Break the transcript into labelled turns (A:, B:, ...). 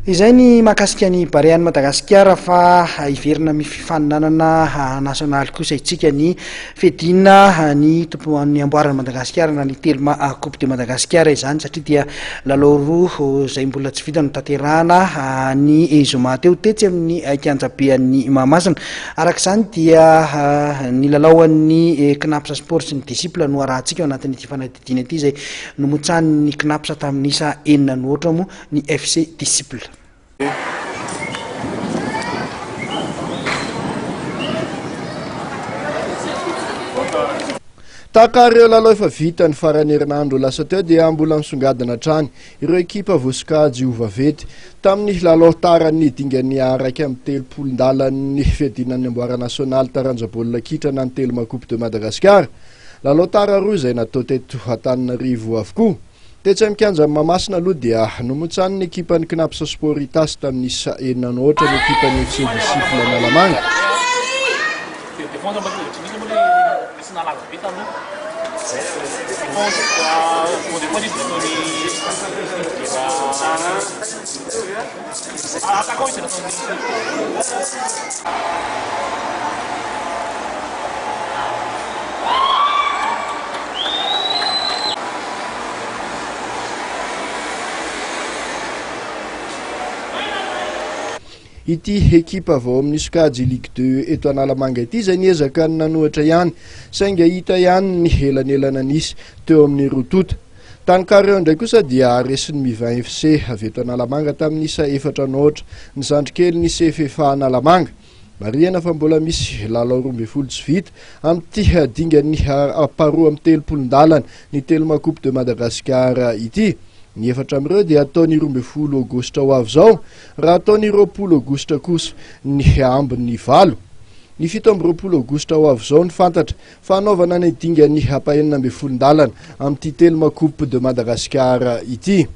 A: Izay ny mahakasika ny Barean'i Madagasikara fa hiverina amin'ny fifaninanana nasionaly kosa isika ny fiadiana ny tompon'ny amboaran'i Madagasikara na ny Telma Coupe de Madagascar izany satria dia lalao roa izay mbola tsy vita no tanterahana ny zoma teo tetsy amin'ny kianjabean'ny Mahamasina. Araka izany dia ny lalaon'ny Cnaps Sport sy ny Disciple no arahantsika ao anatin'ity fanadihadiana ity izay nomotsanin'ny Cnaps tamin'ny isa enina no aotra moa ny FC Disciple.
B: Tahaka ireo lalao efa vita ny faran'ny herinandro lasa teo dia mbola misongadina hatrany ireo ekipa voasokajy ho vaventy tamin'ny lalao taran'ny dingan'ny 31-dalan'ny fiadiana ny amboara nasionaly taranja baolina kitra na ny Telma Coupe de Madagascar. Lalao tara roa izay natao teto Antananarivo avokoa. Tetsy amin'ny kianjan'i Mahamasina aloha dia nomotsanin'ny ekipan'ny Cnaps Sport Itasy tamin'ny isa enina no aotra ny ekipan'ny FC Disciple Analamanga. Ity ekipa vao amin'ny sokajy Ligue deux eto Analamanga ity izay niezaka ny nanohatra ihany saingy hita ihany ny elanelana nisy teo amin'ny roa tonta. Tany Carreau indray kosa dia resin'ny Mivin FC avy eto Analamanga tamin'ny isa efatra no aotra ny zandrikelin'ny CFFA Analamanga. Marihana fa mbola misy lalao 12 tsy vita amin'ity dingan'ny faharoa amby telopolon-dalana ny Telma Coupe de Madagascar ity. Ny efatra amin'ireo dia hatao ny 12 aogositra ho avy izao, raha hatao ny 20 aogositra kosa ny ambin'ny valo. Ny 27 aogositra ho avy izao no fantatra fa hanaovana ny dingan'ny ampahenina ambin'ny folon-dalana amin'ity Telma Coupe de Madagascar ity.